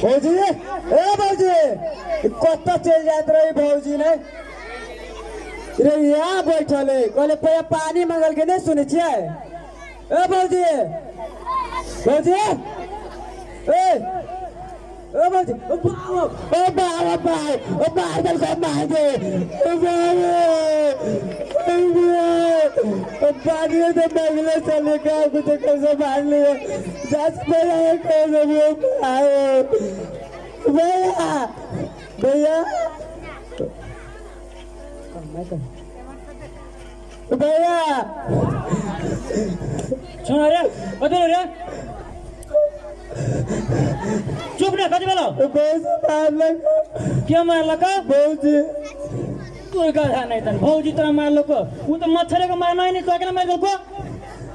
भौजी ए भौजी कत चलि जाइत रही भौजी ने रे यहाँ बैठल है कहले पहिले पानी मंगल के नहीं सुनै छियै। ए भौजी भौजी ए ओ भौजी ओ बाबा बाबा ओ मार देलकै मार दे ओ बाबा ओ पानी तो मंगले चले का कुछ कैसे मार लियो जास भैया कैसे भी आए भैया भैया भैया सुन रे कति रे चुप न कति बेला भौजी मारलक के मारलक भौजी तोर गधा नहीं तन भौजी तोरा मारलक उ त मच्छरे के मारना नहीं तो केना मार देलको।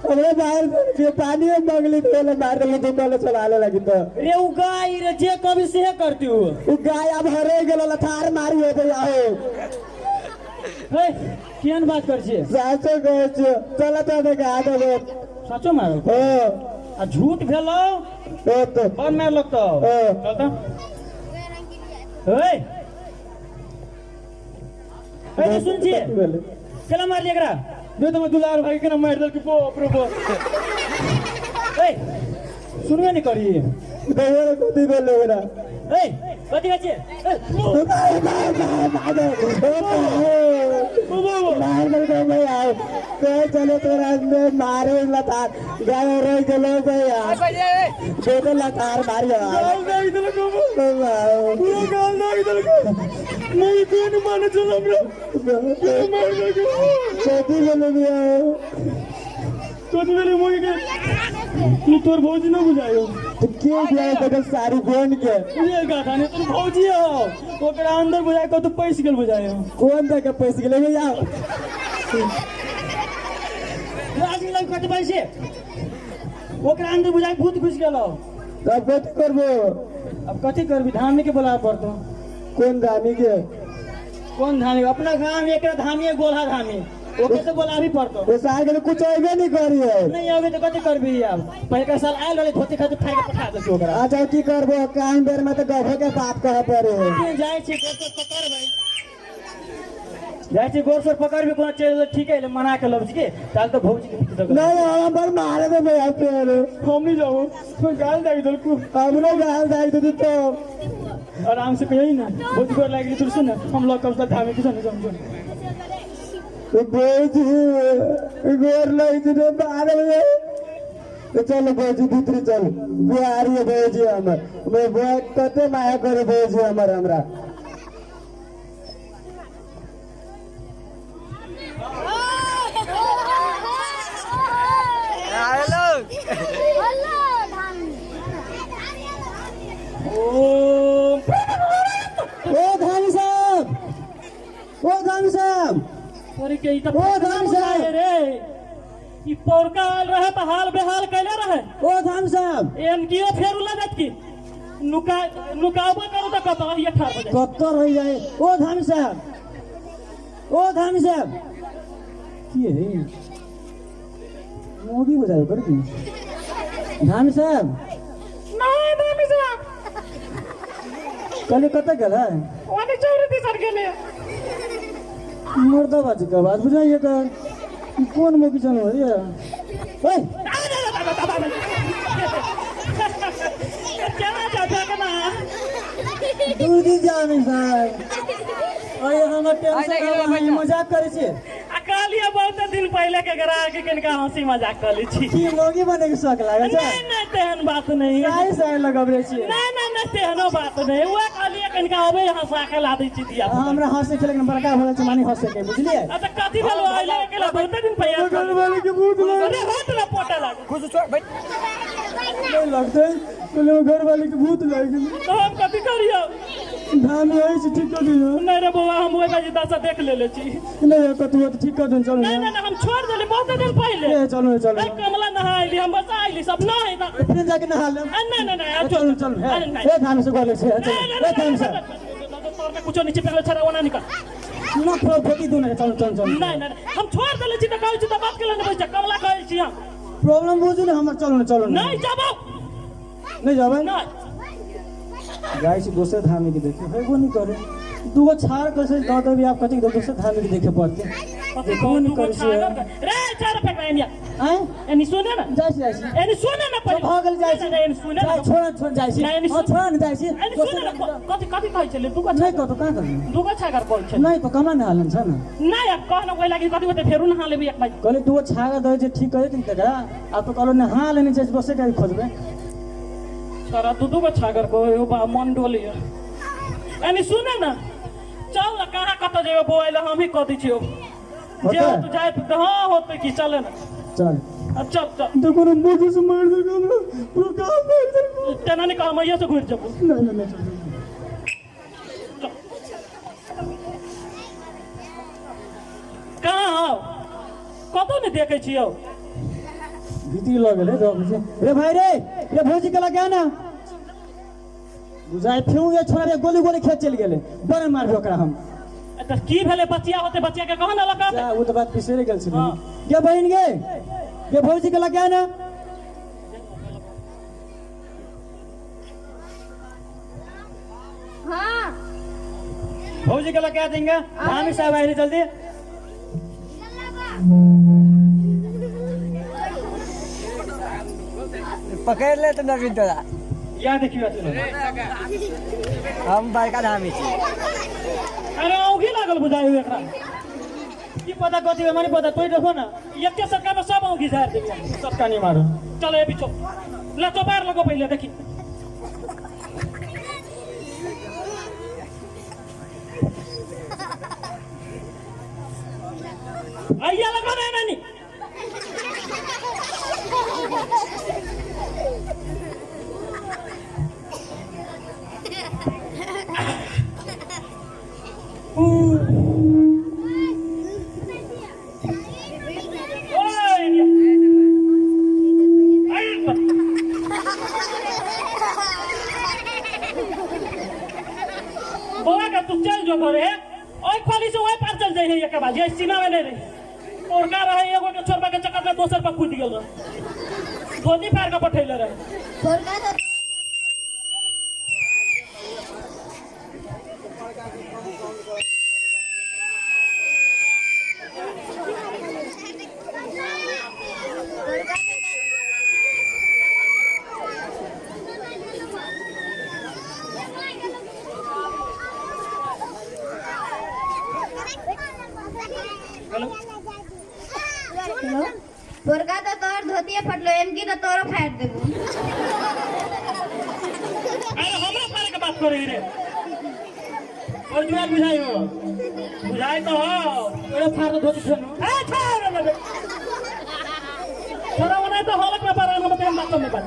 हमरे बाहर के पानी में मंगली तो मार देलक दुकान चलाले लगी तो रे उ गाय रे जे कभी से करती उ उ गाय अब हरे गेल लथार मारी हो गया हो। हे केहन बात कर छियै साचो कहै छियै चल त देखा देबो साचो मारल हां आ झूठ भेलौ तो बन मारलक तो चल त हे ए सुन छियै केना मारली एकरा दे तो दुलार भाई केना मार देलक बाप रे बाप। ए सुनबे नहीं करी देवर कथि भेलै ओकरा ए कथि कहै छियै मार देलकै भैया कहे चलो तोरा मारे लतार गाय रह गेलो भैया छोटे लतार मारियो गाल दागि देलक पूरा गाल दागि देलक नहीं कोन माने चल हमरा मार देलक कथि भेलै भैया कथि भेलै मोगी के तू तोर भौजी न बुझायो तो के बुझायो तकर सारी बोन के ये गाथा ने तोर भौजी हो ओकरा अंदर बुझाय को तो पैस गेल बुझायो कोन दके पैस गेलै भैया राज लग कत पैसे ओकरा अंदर बुझाय भूत घुस गेलो तब कथि करबो अब कथि करबी धामी के बोलावे पड़तो। कोन धामी के कोन धामी अपना गांव में एकरा धामी है गोला धामी ओके से बोलावी पड़तो ओ साल के कुछ आइबे नहीं करी है नहीं आवे तो कथि करबी अब पहले का साल आयल रहले धोती खातिर फाड़ के पठा देलको ओकरा। अच्छा की करबो काम बेर में तो गभो के बाप कहे पड़े के जाय छी गोर सोर पकड़बै जाय छी गोर सोर पकड़बी कोनो चल ठीक है मना के लब छी के ताल तो भौजी के पीछे नहीं हम पर मारे दे भैया फेर हम नहीं जाओ गाल दागि देलको हमरो गाल दागि देती तो आराम से कहियो ना भौजी गोर लागि गेल सुन हम लग कब धामी के सुन समझो भौजी गोर लागि रे मारे चलो भौजी भीतर चल बुआरी है भौजी हमर मैं बुआ कते माया करे भौजी हमर हमरा हेलो ओ धामी साहब ओ धामी साहब अरे के ई त ओ धामी साहब रे ई पौरका आयल रहे त हाल बेहाल कैले रहे। ओ धामी साहब एनजीओ फेर लगत की नुका नुकाबो करू त कत ये ठार हो जाए कत रह जाए। ओ धामी साहब ओ धामी साहब की है मोगी बुझायो कर की धामी साहब नहीं धामी साहब कल कत गेल है ओने चौरी दिसर गेले मुर्दा बाजी के बात बुझाइए कर कौन मोगी चल ये ओए केना जाता के ना दूर दी जानी साहब अरे हमर टेंशन है मजाक करै छी आ कहलिए बहुत दिन पहले के ग्राहक के कनका हंसी मजाक कर ली छी की मोगी बने के शौक लागै छै। नहीं नहीं तेहन बात नहीं साई साई लगबरे छी नहीं नहीं नहीं तेहनो बात नहीं उहे कहलिए कनका अबे हंसा के ला दै छी दिया हमरा हंसे के लेकिन बड़का भले छै मानी हंसे के बुझलिए। अच्छा कथि भेलो आइले अकेला बहुत दिन पहले घर वाले के भूत लाग अरे हाथ ना पोटा लाग खुश छोड़ बैठ नहीं लगते कहले घर वाले के भूत लाग गेल तो हम कथि करियो धामी है से ठीक कर दियो। नहीं रे बौआ हम ओइ बाजी दासा देख लेले छी। नहीं कतौ तो ठीक कर दन चलो। नहीं नहीं हम छोड़ देली बहुत दिन पहले। ए चलो चलो ए कमला नहा आइली हम बस आइली सब न है त फिर जाके नहा लेम। नहीं नहीं नहीं चलो चलो ए धामी से गोले छे चलो ए धामी से तोर में कुछो नीचे पहले छरा ओना निकल ना फोटी दू ना चलो चलो चलो। नहीं नहीं हम छोड़ देले छी त कहै छी त बात केला न बैठ कमला कहै छी हम प्रॉब्लम बुझू ना हमर चलो ना चलो नहीं जाबो नहीं जाबे नहीं जाइ छी दोसर धामी के देखे हेबो नहीं करे दूगो छाड़ कैसे दऽ देबी आब कथी दोसर धामी के देखे पड़तै देखबो नहीं करै छियै रे छाड़ फेंक एनिया आँय एनी सुने ना जाइ छी जाइ छी एनी सुने ना चुप भऽ गेल जाइ छी एनी सुने ना छोड़ छोड़ जाइ छी नहीं, हां छोड़ ने जाइ छी एनी सुने ना कथी कथी कहै छलै दूगो नहीं कतौ कहाँ कहलियै दूगो छागर कहै छलै नहीं तो कमा नहालन छ न नहीं अब कह ना ओहि लागि कथी होतै फेरू नहा लेबी एक बार कहले दूगो छागर दै छै ठीक करै दिन तकरा आब तो कहलो नहा लेने छै दोसर के खोजबै छोरा दू दूगो छागर को एगो बा मन डोलियो एनी सुने ना चल ना कहाँ कतऽ जेबै बौआ ले हम ही कह दै छियौ जे तू जाय तऽ हां होतै की चले ना चल अब चल चल देखो ना मुझे से मार देगा हमरा पूरा गांव मार देगा तेना नहीं कह हम से घुरि जेबो नहीं नहीं नहीं चल कहाँ आओ कतौ नहीं देखै छियौ भीती लग गेलै रे भाई रे रे भौजी के लग ना बुझाइ फेउ ये छोरा रे गोली गोली खेत चलि गेलै बड़ मारबै ओकरा हम तऽ की भेलै बचिया होतै बचिया के कह ना लगा जा ओ तऽ बात बिसरि गेल छलै गे बहिन गे गे भौजी के लग ना हां भौजी के लग देंगे हामी साहब आइले जल्दी पकड़ ले तो नवीन तोरा यहाँ देखियो हम बड़का धामी छी अरे औंघी लागल बुझाइ हो एकरा की पता कथी हमरा नहीं पता तोय देखो ना एके सटका में सब औंघी झाड़ देबी सटका नहीं मारो चलो ए पीछो ला चौपार लगो पहिले देखी आइया लगो ना नानी बौआ का तू चल जो घरे ओइ खोली से ओइ पार चल जाइ एक बार जे सीमा में नहीं रही ओरका रहे एगो के छोड़बा के चक्कर में दोसर पर कूद गेल रहे धोती फाड़ के पठैले रहे छोड़का तो पोरका तो तोर धोतिया फटलो एमकी तो तोरो फाड़ देबो। अरे हमरा फाड़े के बात करे रे और जुआ बुझाई हो बुझाई तो हो ओरे फाड़ धोती फेनु ए छोड़ ले छोड़ा ओना तो हलक में पारा हम तेन बात नहीं बात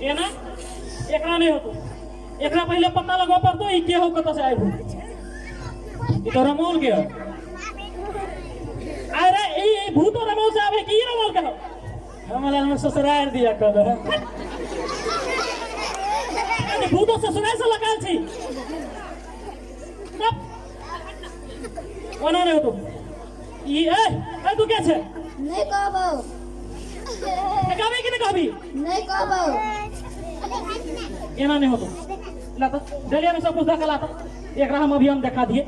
ए ना एकरा नहीं होतो एकरा पहले पता लगो पड़तो ई के हो कत से आइबो ई तो रमौल के हो। अरे ई भूत रमौल से आवे की रमौल के हो हमरा में ससुराल दिया कब अरे भूत ससुराल से लगाल छी तब ओना नहीं होतो ई ए ए तू के छे नहीं कहबो। कहबी कि नहीं कहबी? नहीं कहबो। एना नहीं होतो ला तो डलिया में सब कुछ धका लाता एकरा हम अभी हम देखा दिए।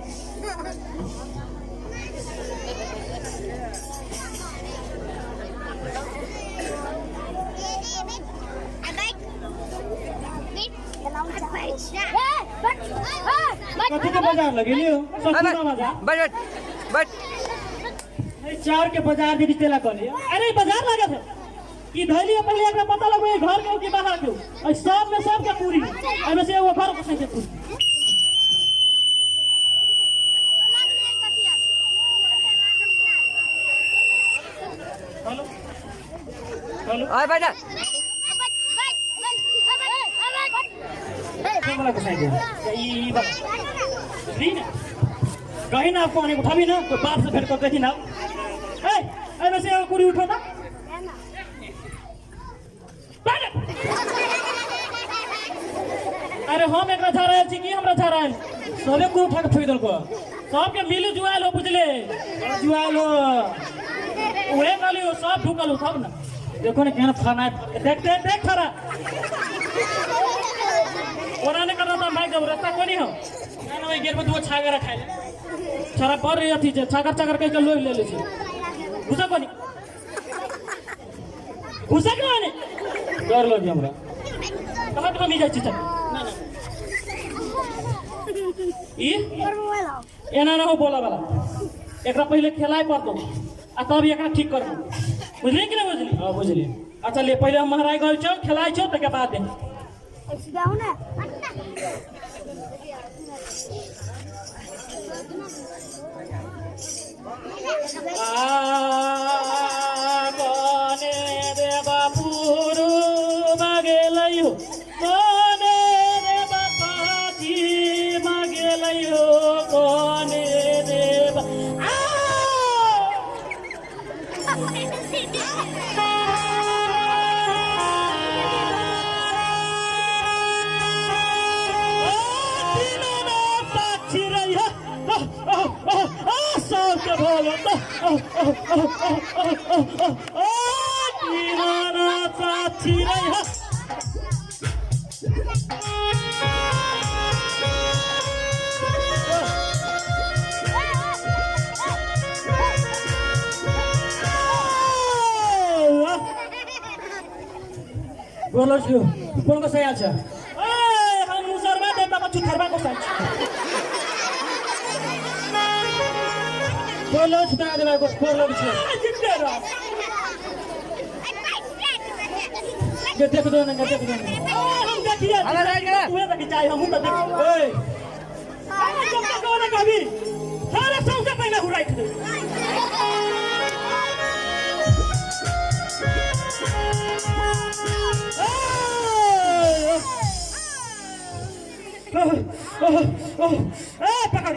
कथी के बाजार लगेलियो? सस्ता बाजार। बैठ बैठ चार के बाजार देखी तेला कहलियो। अरे बाजार लागत है कि धैलियो पहले एकरा पता लगो ये घर के हो कि बाहर के हो। और सब में सब के पूरी एमे से एगो घर के पूरी। हेलो हेलो आय बैठ ई बात ना कहीं ना आपको उठाबी ना तो बाप से भेंट कर देखी ना। ए एमे से एगो पूरी उठो ना। अरे हम एकरा झा रहल छी कि हमरा झा रहल? सबे को उठा के फेंक देलको। सबके मिल जुआल हो बुझले जुआल हो उहे कहली हो सब ढुकल हो तब ना। देखो ने केहन फनाय देख देख देख खरा ओना नहीं करना था माइक जब रास्ता कोनी हो ना ना गेट में दो छागर रखाइले छरा पर अथी छै छागर छागर कहि के लोभ ले ले छै घुसा कोनी घुसा के ने डर लगे हमरा तब तो हम जाइ छी चल ना ना ई एना ना हो बोला वाला एकरा पहिले खेलाय पड़तो आ तब एकरा ठीक करबो बुझली कि नहीं बुझली? हां बुझली। अच्छा ले पहिले हम महाराज गए छौ खेलाय छौ तके बाद दे आ बने रे बापुरु मगेलै हो बने रे बापाजी मगेलै हो बने रे आ बोलो छु कोन को सही छ? ए हम मुसरमा देता बच्चू थरबा को सही बोलो छु ता देबा को बोलो छु जितते रह के देख दो ना देख दो ना हम देखिए तू तक चाहे हम त देख ओए अरे जब तक ना कभी सारे सौसे पहले हुराई दे ए पकड़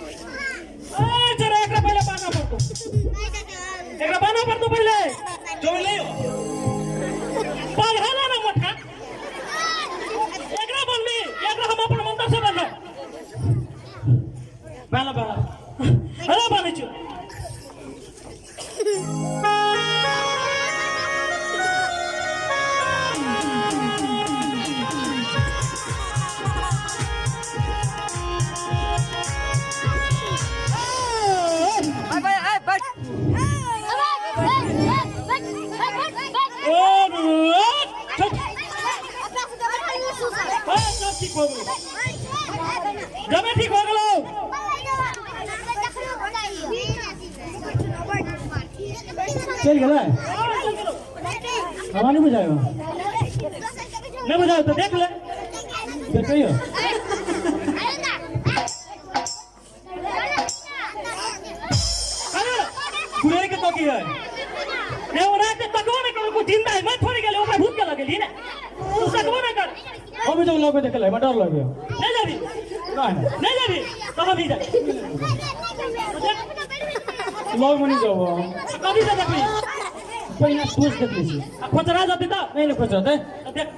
ए जरा एकरा पहले बाना पड़तो एकरा बाना पड़तो पहले जोड़ ले पढ़ला ना मोटा एकरा बनबी एकरा हम अपन मंत्र से बनब बाला बाला अरे बनै छु जब ठीक हो गलो चल गेलै हवा नहीं बुझायो नहीं बुझायो तो देख ले देखियो अरे कुरेर के तकी है नहीं ओना ते तकबो नहीं करू जिंदा है मैं थोड़ी गेले ओकरा भूत के लगेली ने तू सकबो नहीं कर हम जब लगे देखले बड़ा डर लगे नहीं जाबी नहीं नहीं जाबी तो हम ही जा लग मनी जाबो कभी से देखबी पहिना सोच देखले छी आ खोचरा जति त नहीं नहीं खोचरा ते देख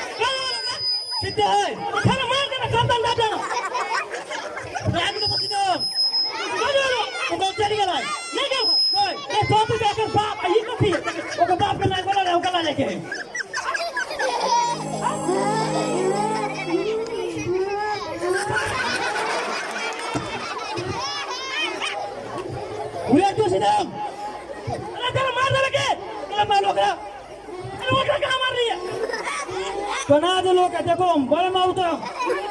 सीधे है खाना मार देना गर्दन दाब देना रात के बसी दो ओकर चली गेलै नहीं गेल नहीं नहीं तो तू जाकर बाप आई कथी ओकर बाप के नाक बोला ओकर ला जाके उड़े तू सीधा अरे तेरा मार देला के तेरा मार ओकरा अरे ओकरा कहां मार रही है कना दे लोग देखो हम बड़े मारू तो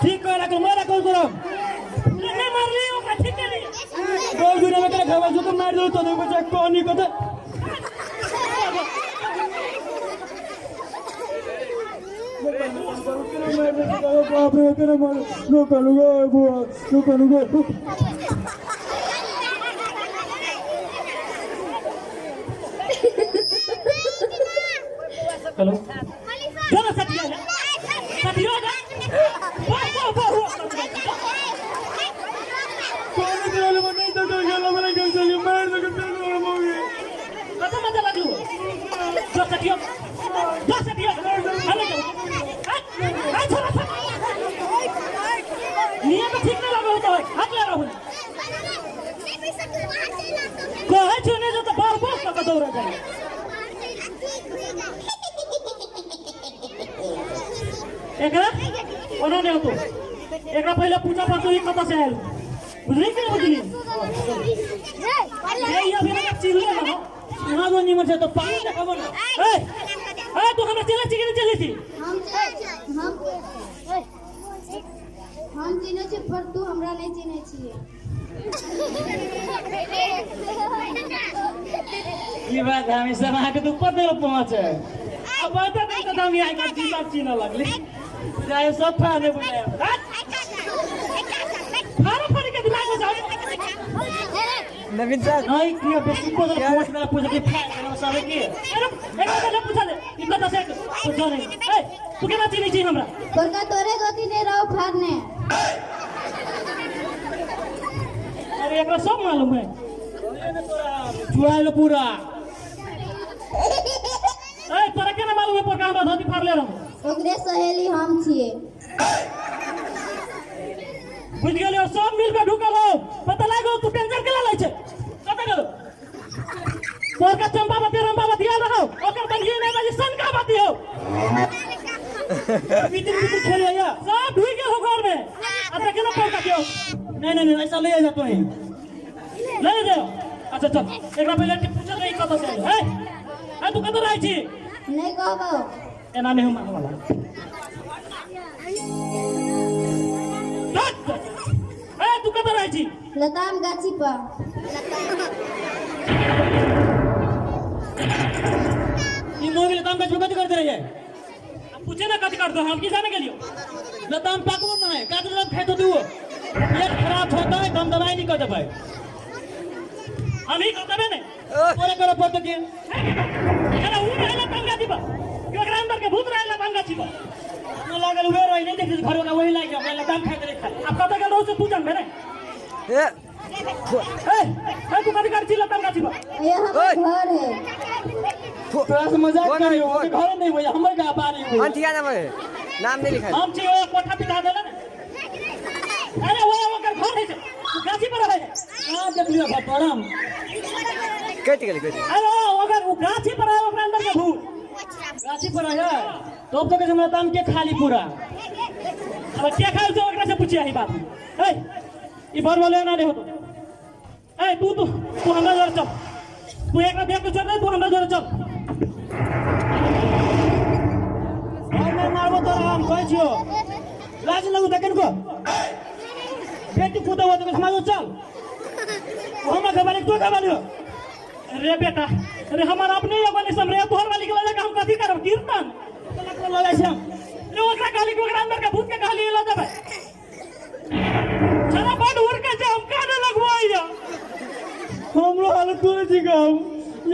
ठीक कर रखो मारा को करम नहीं मार रही ओकरा ठीक कर रही दो जुने में खबर जो तो मार दो तो देखो बच्चा कोनी को तो बाप रे तेरे मार लो करूंगा बुआ लो करूंगा हेलो जरा सटिया ना सटिया ना वाह वाह वाह कौन तेरे नहीं तो गेलो मैंने कैसे मार दो के एकरा ओना नहीं होतो। एकरा पहले पूजा पाठ ही कत से आयल, बुझली कि नहीं बुझली? ये ये अभी ना चिल्ले ना यहाँ जो निमन से तो पानी देखबो ना। ए ए तू हमरा चले छी कि नहीं चले छी? हम चिन्है छी पर तू हमरा नहीं चिन्है छियै। ई बात हम सब अहाँ के ऊपर देल पहुंचे। अब बात नहीं तो हम यहाँ के जीवा चिन्ह लगली जाए सब फाने बुझाए। फाड़ा फाड़ी के दिमाग में जाओ। नवीन सर नहीं किया बेसी को पहुंच मेरा पूछ के फाड़ सब की। अरे एक बार पूछा दे ई कत से पूछो नहीं। ए तू केना चिन्है छी हमरा? बड़का तोरे गति नहीं रहो फाड़ने। अरे एकरा सब मालूम है। चुराइलो पूरा। ए तोरा केना मालूम है पर हमरा धोती फाड़ले रहो? ओकरे सहेली हम छियै। बुझ गेलियो, सब मिल के ढुकल हो। पता लागो तू टेंशन केला लै छै। कत गेलो तोर का चंपावती रंपावती आयल रहो, ओकर बंधी नहीं बाजी सनका बाती हो। भीतर भीतर खेले या सब ढुक गेल हो घर में। अब केना पड़ता क्यों? नहीं नहीं नहीं ऐसा ले जा तो ही ले जाओ। अच्छा चल एकरा पहले पूछ रही कत से ए ए तू कत रहै छी? नहीं कहबो। एना नहीं माने वाला। ए तू कत रहै छी? लताम गाछी पर। ई मोगी लताम गाछ पर कथी करते रहिए? पूछे ना कथी करते हम की जाने के लिए। लताम पाकबो ना है काट लताम खाए तो दू पेट खराब होता है तो हम दवाई नहीं कर देबै। हम ही कर देबै ने तोरे करे पड़तो की। अरे उ रहे लताम गाछी पर, एकरा अंदर के भूत रहे लताम गाछी पर। हमरा लागल उहे रही नहीं देखै घर वाला वही लागि गेल लताम खाइत रहे खाली। अब कत गेल रहौ से तू जानबे ने। ए ए ए तू कथी करै छी लताम गाछी पर? ये हमर घर है। तोरा से मजाक करियो घर नहीं होय हमर गा बारी होय। हम ठीक नाम है, नाम नहीं लिखा। हम छी ओ कोठा पिटा देला ने। अरे वो ओकर घर है से गाछी पर रहे। हां देख लियो घर पर हम कट गेल कट। अरे ओकर उ गाछी पर है ओकरा अंदर के भूत गाछी पर है तो अब तो के हमरा ताम के खाली पूरा। अब के खाल से ओकरा से पूछिया ही बात। ए ई भर वाले ना नहीं होतो। ए तू तू तू हमरा जोर चल, तू एकरा देख के चल, तू हमरा जोर चल। और मैं मारबो तोरा हम कहै छियो लाज लगू देखन को बेटी कूदा हुआ तो हमरा चल हमरा घरवाली तो घरवाली हो। रे बेटा अरे हमार अपने एगो नहीं समरे तोहर वाली के लगा हम कथी करब कीर्तन लऽ जाइ छै हम। रे ओकरा कहली कि ओकरा अंदर के भूत के कहली लऽ जेबै। छरा बड उड़ के जे हम काने लगबैया। हमरो हालत तोरे छी हम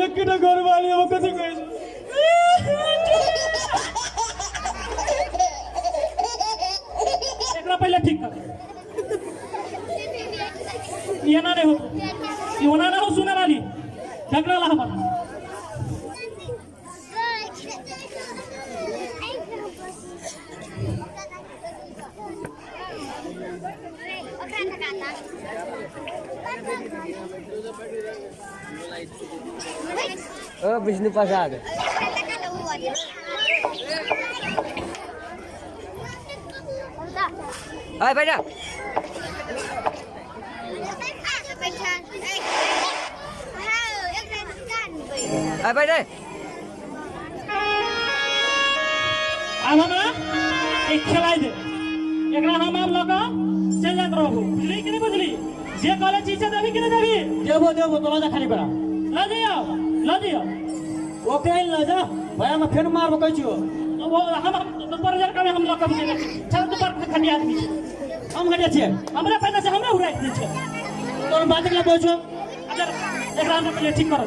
एकटा घरवाली हम कथी कहै छी। एकरा पहले ठीक कर। ये ना नहीं हो ये होना ना हो सुने वाली झगड़ा ला हमारा। ओ विष्णु प्रसाद अरे बेटा अरे बेटा अब हमरा एक खेलाइ दे एकरा हम आब लऽ कऽ चलि जाइत रहू बुझली कि नहि बुझली? जे कहले छी से देबी कि नहि देबी? देबो देबो तोरा जा खाली करा लऽ जइयो लऽ जइयो ओकरा लऽ जा भैया हम फेर मारबो कहै छियो। वो हम तोर जर कमे हम लऽ कऽ चलि जाइ छी। चल तू पर खटिया आदमी छी। हम घटिया छियै हमरा पैसा से हमरा उड़ाइ दै छै तोर बात के बोल छौ। अच्छा एकरा हमरा पहिले ठीक कर।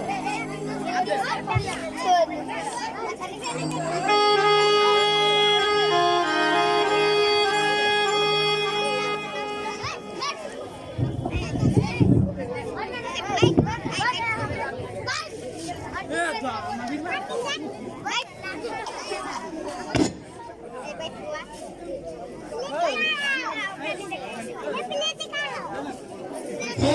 Oh,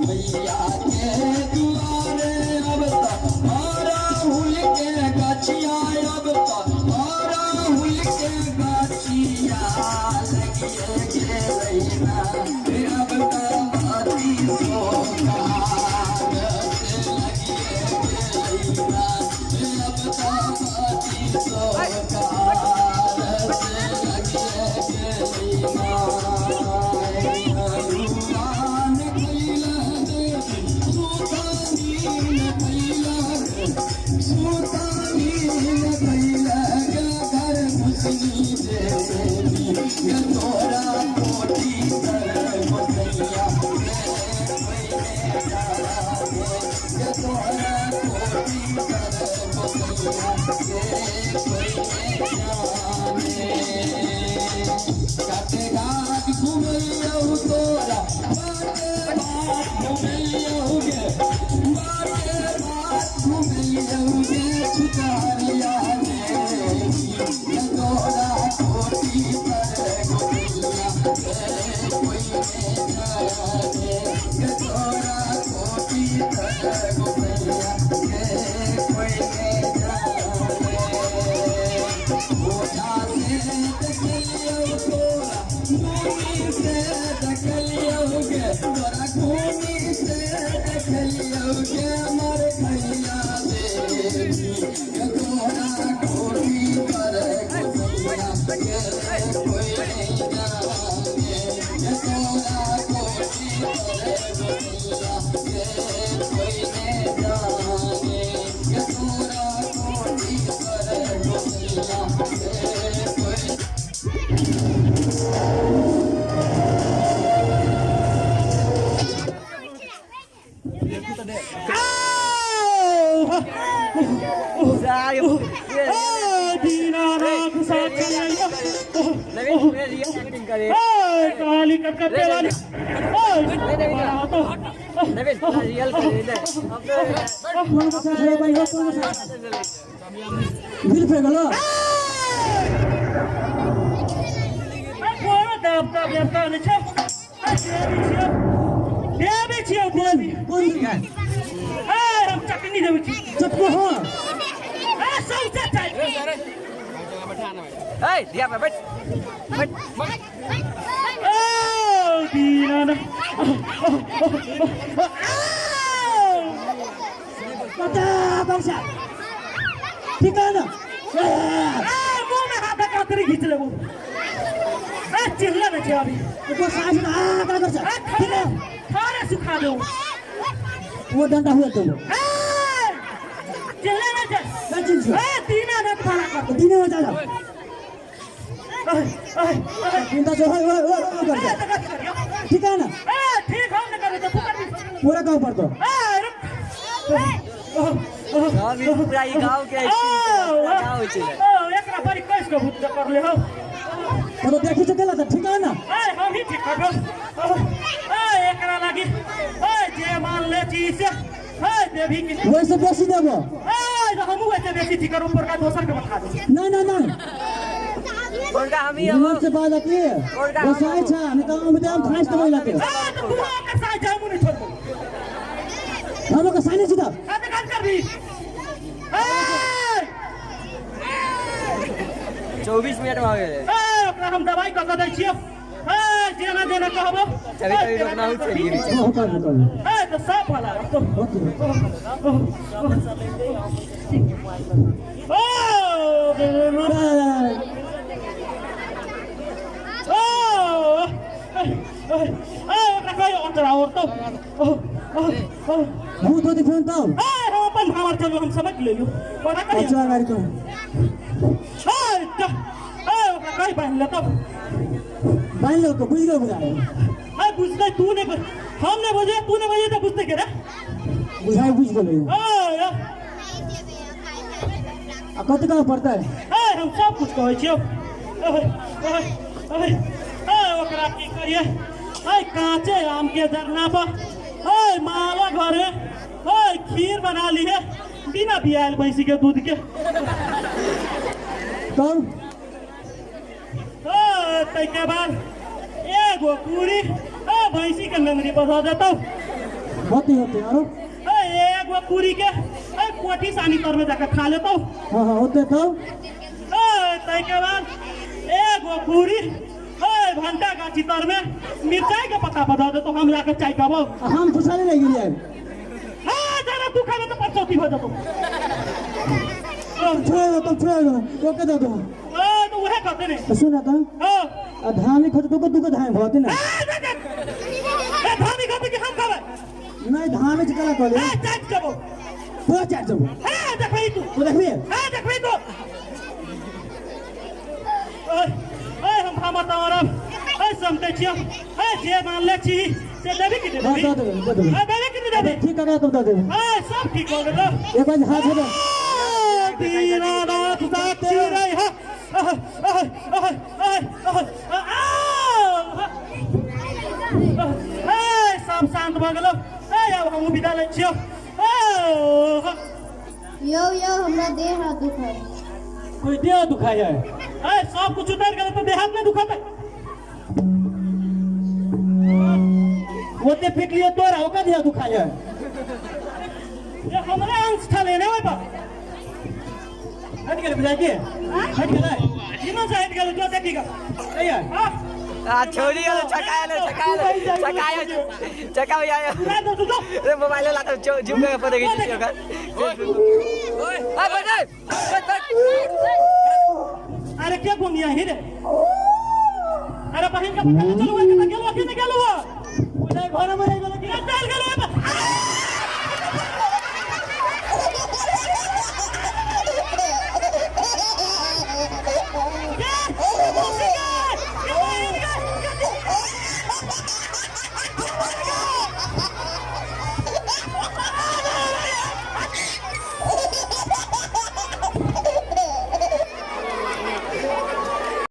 मैया के दुआरे अब राहुल के गछिया अब राहुल के गछिया लगिए गेलैना अब बाती सोकार से लगिए गेलैना अब बाती सोकार से लगिए गेलैना हनुमान कैला देवी सुतानी कैला सुतानी कैला घर मुसनी देवी तोरा कोठी तर गोसैया तोरा कोठी तर गोसैया काटे घाट घुमैयौ तोरा बाटे बाट घुमैयौ गे बाटे बाट घुमैयौ गे छुतारिया देवी तोरा कोठी तर गोसैया कोई ने तोरा कोठी तर गोसैया कोई ने ओझा से देखलियौ तोरा घूमी से देखलियौ गे तोरा घूमी से देखलियौ गे मर खैया देवी तोरा कोठी तर गोसैया कोई नहीं जाने तोरा कोठी तर गोसैया कोई नहीं जाने तोरा कोठी तर गोसैया कोई। काली कटकटे वाली बिल पे गलो हम चटनी देबै छी चटको हो ए सौचा चाइ ए दिया पे बैठ बैठ ओ दीना कता पैसा ठीक है ना ए मुंह में हाथ कातरी खींच लेबो ए चिल्ला न छे अभी को सास आ का कर ठीक है खाना सुखा दो वो डंडा हुआ तो ए चिल्ला न छे ए दीना न भाड़ा कर दीना जा जा चिंता जो है वो कर ठीक है ना ए ठीक हम न करे तो तू कर पूरा गांव पर तो ए रुक पूरा ई गांव के गांव छै ओ एकरा बड़ी कैस के भूत कर ले हो तो देखी चकेला त ठीक है ना ए हम ही ठीक करबो ए एकरा लागी ए जे मान ले छी से ए देवी के वैसे बेसी देबो ए हमहु वैसे बेसी ठीक करू ऊपर का दोसर के बता दो ना ना ना कोनका हम ही हम से बात की गोसाई छ हम त हम त खास त महिला के ए त तू के साथ जामु नहीं छोड़बो हम के सानी छी त ए त काम करबी ए 24 मिनट में आ गेलै ए ओकरा हम दवाई क क दै छियो ए जेना जेना कहबो चली तभी रोकना हो चलिए हो कर कर ए त सब वाला तो ओ ओ ए ओकरा कहियो अंतरा और तो भूत होती फोन तो ए हम अपन भावर चलो हम समझ लेलियो ओकरा कहियो अच्छा गाड़ी को ए त ए ओकरा कहि बान्हि ले तब बान्हि लो को बुझ गयो बुझाए ए बुझतै तू नै हम नै बुझे तू नै बुझे त बुझतै के रे बुझाए बुझ गेलै ए आ कति गाँव पड़तै ए हम सब कुछ कहै छियौ ए ओकरा की करिए ए कांचे आम के जरना पर ए माला घरे ए खीर बना लिए बिना बियाल भैंसी के दूध के तब ए तैके बाद एगो पूरी ए भैंसी के नंगरी पर धऽ देतौ। होते होते आरो ए एगो पूरी के ए कोठी सानी तर में जाके खा लेतौ। हां हां होते तो ए तै के बाद एगो पूरी ए भंटा गाछी तर में मिरचाई के पत्ता पर दऽ देतौ, हम जाके चाय कहबौ। हम खुशहाली रह गेलियै। हां जरा तू खाबे तो परचौती हो जतौ। छोड़ दो तब, छोड़ दो ओके दो दो। ए तो उहे कहते ने। सुन त हां आ धामी खत तो दुगो धामी भते ना। ए धामी खत कि हम खाबे? नहीं धामी चला कहले। ए चाट जबो, पूरा चाट जबो। ए देखबी तू, ओ देखबी। ए देखबी तू। ए ए हम भामा तोरब ए समते छियो। ए जे मान ले छी से देबी कि देबी? दे देबे, दे देबे। ए देबी कि देबी? ठीक कर तब दे देबे। ए सब ठीक हो गेलो। एक बार हाथ दे। दीनानाथ साक्षी रही हा। ए सब शांत भ गेलो। ए अब हमहूँ विदा लै छियो। यौ यौ हमरा देह हाथ दुखाय। कोई देह दुखाय है? ए सब कुछ उतर गेल तो देह हाथ नहीं दुखाते। ओते पीट लियो तोरा ओका देह दुखाय है। ये हमरा अंश छले ने ओइ पर हट गेल बुझाय के? हट गेलै इना से हट गेल जो देखी गा। ए यार आ छोड़ी गेल, छकायल छकायल छकायल छकाव यार। पूरा दो तू रे मोबाइल लाता झुम के पर देखै छी ओकर। ओए आ बस बस। अरे के गुनिया ही रे? अरे बहिन का पता चलू है कि गेलो कि नहीं गेलो? बुझाय घर में रह गेल कि?